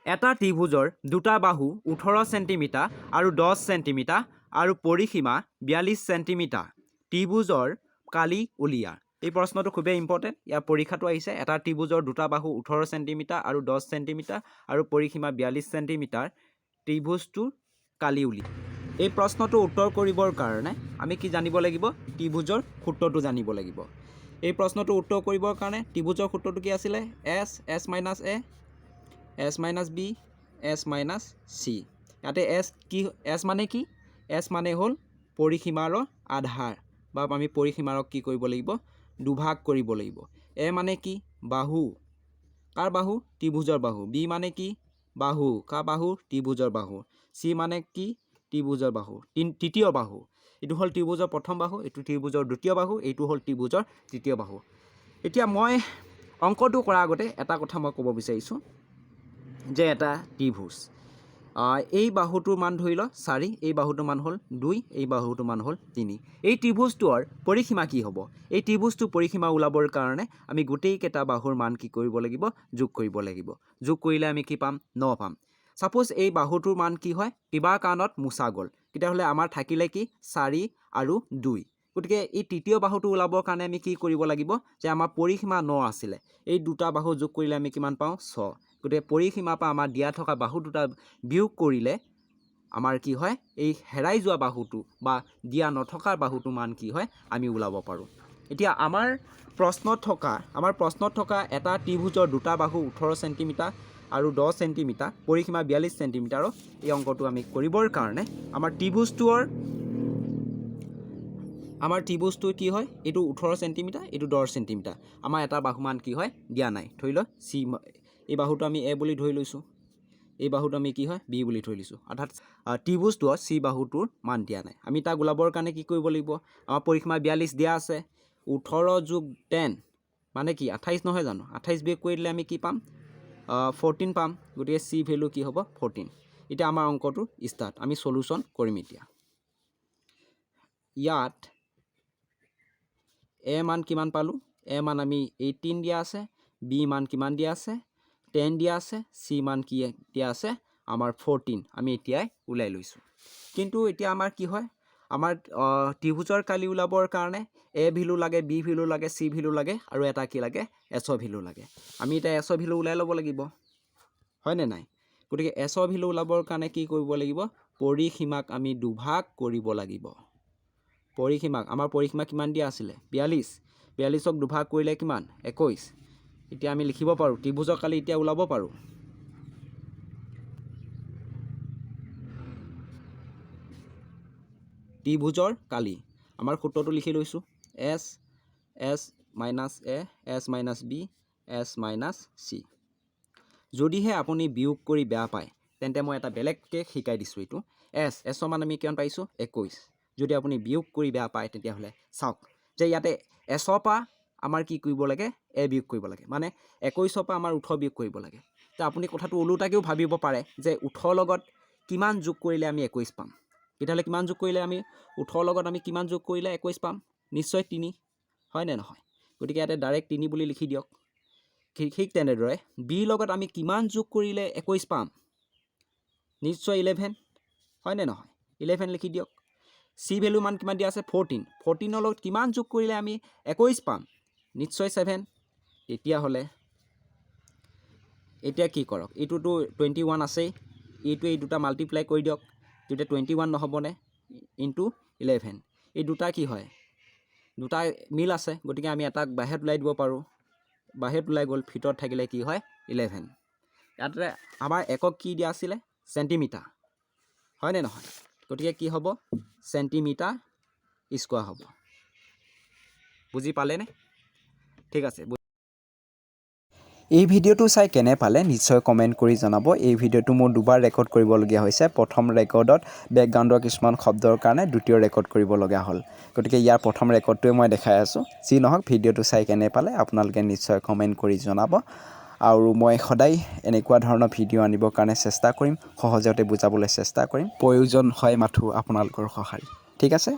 এটা ত্ৰিভুজৰ দুটা বাহু 18 চেণ্টিমিটাৰ আৰু 10 চেণ্টিমিটাৰ আৰু পৰিসীমা 42 চেণ্টিমিটাৰ, ত্ৰিভুজৰ কালি উলিওৱা। এই প্ৰশ্নটো খুবেই ইম্পৰ্টেণ্ট। ইয়াৰ পৰীক্ষাটো আহিছে। এটা ত্ৰিভুজৰ দুটা বাহু 18 চেণ্টিমিটাৰ আৰু 10 চেণ্টিমিটাৰ আৰু পৰিসীমা 42 চেণ্টিমিটাৰ, ত্ৰিভুজটোৰ কালি উলিওৱা। এই প্ৰশ্নটো উত্তৰ কৰিবৰ কাৰণে আমি কি জানিব লাগিব? ত্ৰিভুজৰ সূত্ৰটো জানিব লাগিব। এই প্ৰশ্নটো উত্তৰ কৰিবৰ কাৰণে ত্ৰিভুজৰ সূত্ৰটো কি আছিলে? S S minus A, S minus B, S minus C। ইয়াতে এছ কি? এছ মানে কি? এছ মানে হ'ল পৰিসীমাৰ আধাৰ বা আমি পৰিসীমাৰক কি কৰিব লাগিব? দুভাগ কৰিব লাগিব। এ মানে কি? বাহু। কাৰ বাহু? ত্ৰিভুজৰ বাহু। বি মানে কি? বাহু। কাৰ বাহু? ত্ৰিভুজৰ বাহু। চি মানে কি? ত্ৰিভুজৰ বাহু, তৃতীয় বাহু। এইটো হ'ল ত্ৰিভুজৰ প্ৰথম বাহু, এইটো ত্ৰিভুজৰ দ্বিতীয় বাহু, এইটো হ'ল ত্ৰিভুজৰ তৃতীয় বাহু। এতিয়া মই অংকটো কৰাৰ আগতে এটা কথা মই ক'ব বিচাৰিছোঁ যে এটা ত্ৰিভুজ, এই বাহুটোৰ মান ধৰি ল 4, এই বাহুটোৰ মান হ'ল 2, এই বাহুটোৰ মান হ'ল 3। এই ত্ৰিভুজটোৰ পৰিসীমা কি হ'ব? এই ত্ৰিভুজটোৰ পৰিসীমা ওলাবৰ কাৰণে আমি গোটেইকেইটা বাহুৰ মান কি কৰিব লাগিব? যোগ কৰিব লাগিব। যোগ কৰিলে আমি কি পাম? 9 পাম। ছাপ'জ এই বাহুটোৰ মান কি হয়, কিবা কাৰণত মোচা গ'ল, তেতিয়াহ'লে আমাৰ থাকিলে কি? 4 আৰু 2। গতিকে এই তৃতীয় বাহুটো ওলাবৰ কাৰণে আমি কি কৰিব লাগিব যে আমাৰ পৰিসীমা 9 আছিলে, এই দুটা বাহু যোগ কৰিলে আমি কিমান পাওঁ? 6। গতিকে পৰিসীমাৰ পৰা আমাৰ দিয়া থকা বাহু দুটা বিয়োগ কৰিলে আমাৰ কি হয়, এই হেৰাই যোৱা বাহুটো বা দিয়া নথকা বাহুটোৰ মান কি হয় আমি ওলাব পাৰোঁ। এতিয়া আমাৰ প্ৰশ্নত থকা এটা ত্ৰিভুজৰ দুটা বাহু 18 চেণ্টিমিটাৰ আৰু 10 চেণ্টিমিটাৰ, পৰিসীমা 42 চেণ্টিমিটাৰৰ এই অংকটো আমি কৰিবৰ কাৰণে আমাৰ ত্ৰিভুজটো কি হয়? এইটো 18 চেণ্টিমিটাৰ, এইটো 10 চেণ্টিমিটাৰ। আমাৰ এটা বাহুমান কি হয় দিয়া নাই। ধৰি লওক চি। এই বাহুটো আমি এ বুলি ধৰি লৈছোঁ, এই বাহুটো আমি কি হয় বি বুলি ধৰি লৈছোঁ। অৰ্থাৎ ত্ৰিভুজটোৰ চি বাহুটোৰ মান দিয়া নাই। আমি তাক ওলাবৰ কাৰণে কি কৰিব লাগিব? আমাৰ পৰিসীমা 42 দিয়া আছে। 18 যোগ 10 মানে কি? 28 নহয় জানো? 28 বিয়োগ কৰি দিলে আমি কি পাম? 14 পাম। গতিকে চি ভেলু কি হ'ব? 14। এতিয়া আমাৰ অংকটো ষ্টাৰ্ট। আমি চলুশ্যন কৰিম। এতিয়া ইয়াত এ মান কিমান পালোঁ? এ মান আমি 18 দিয়া আছে। বি মান কিমান দিয়া আছে? 10 দিয়া আছে। চি মান কি দিয়া আছে আমাৰ? 14। আমি এতিয়াই ওলাই লৈছোঁ। কিন্তু এতিয়া আমাৰ কি হয়, আমাৰ ত্ৰিভুজৰ কালি ওলাবৰ কাৰণে এ ভেলু লাগে, বি ভেলু লাগে, চি ভেলু লাগে আৰু এটা কি লাগে? এছৰ ভেলু লাগে। আমি এতিয়া এছৰ ভেলু ওলাই ল'ব লাগিব, হয়নে নাই? গতিকে এছৰ ভেলু ওলাবৰ কাৰণে কি কৰিব লাগিব? পৰিসীমাক আমি দুভাগ কৰিব লাগিব। পৰিসীমাক, আমাৰ পৰিসীমা কিমান দিয়া আছিলে? 42। 42ক দুভাগ কৰিলে কিমান? 21। এতিয়া আমি লিখিব পাৰোঁ, ত্ৰিভুজৰ কালি এতিয়া ওলাব পাৰোঁ। ত্ৰিভুজৰ কালি আমাৰ সূত্ৰটো লিখি লৈছোঁ: S S minus A, S minus B, S minus C। যদিহে আপুনি বিয়োগ কৰি বেয়া পায়, তেন্তে মই এটা বেলেগকৈ শিকাই দিছোঁ। এইটো এছ। এছৰ মান আমি কিমান পাইছোঁ? 21। যদি আপুনি বিয়োগ কৰি বেয়া পায়, তেতিয়াহ'লে চাওক যে ইয়াতে এছৰ পৰা আমাৰ কি কৰিব লাগে? এ বিয়োগ কৰিব লাগে। মানে 21ৰ পৰা আমাৰ 18 বিয়োগ কৰিব লাগে। তো আপুনি কথাটো ওলোটাকৈও ভাবিব পাৰে যে 18ৰ লগত কিমান যোগ কৰিলে আমি 21 পাম? তেতিয়াহ'লে কিমান যোগ কৰিলে আমি 18ৰ লগত আমি কিমান যোগ কৰিলে 21 পাম? নিশ্চয় 3, হয়নে নহয়? গতিকে ইয়াতে ডাইৰেক্ট 3 বুলি লিখি দিয়ক। ঠিক তেনেদৰে বিৰ লগত আমি কিমান যোগ কৰিলে 21 পাম? নিশ্চয় 11, হয়নে নহয়? 11 লিখি দিয়ক। চি ভেলু মান কিমান দিয়া আছে? 14। 14ৰ লগত কিমান যোগ কৰিলে আমি 21 পাম? নিশ্চয় 7। তেতিয়াহ'লে এতিয়া কি কৰক? এইটোতো 21 আছেই, এইটো এই দুটা মাল্টিপ্লাই কৰি দিয়ক। তেতিয়া 21 নহ'বনে? ইনটু 11। এই দুটা কি হয়? দুটা মিল আছে, গতিকে আমি এটাক বাহিৰত ওলাই দিব পাৰোঁ। বাহিৰত ওলাই গ'ল, ভিতৰত থাকিলে কি হয়? 11। ইয়াতে আমাৰ একক কি দিয়া আছিলে? চেণ্টিমিটাৰ, হয়নে নহয়? গতিকে কি হ'ব? চেণ্টিমিটাৰ স্কোৱাৰ হ'ব। বুজি পালেনে? ঠিক আছে। এই ভিডিঅ'টো চাই কেনে পালে নিশ্চয় কমেণ্ট কৰি জনাব। এই ভিডিঅ'টো মোৰ দুবাৰ ৰেকৰ্ড কৰিবলগীয়া হৈছে। প্ৰথম ৰেকৰ্ডত বেকগ্ৰাউণ্ডৰ কিছুমান শব্দৰ কাৰণে দ্বিতীয় ৰেকৰ্ড কৰিবলগীয়া হ'ল। গতিকে ইয়াৰ প্ৰথম ৰেকৰ্ডটোৱে মই দেখাই আছোঁ। যি নহওক, ভিডিঅ'টো চাই কেনে পালে আপোনালোকে নিশ্চয় কমেণ্ট কৰি জনাব আৰু মই সদায় এনেকুৱা ধৰণৰ ভিডিঅ' আনিবৰ কাৰণে চেষ্টা কৰিম, সহজতে বুজাবলৈ চেষ্টা কৰিম। প্ৰয়োজন হয় মাথোঁ আপোনালোকৰ সঁহাৰি। ঠিক আছে।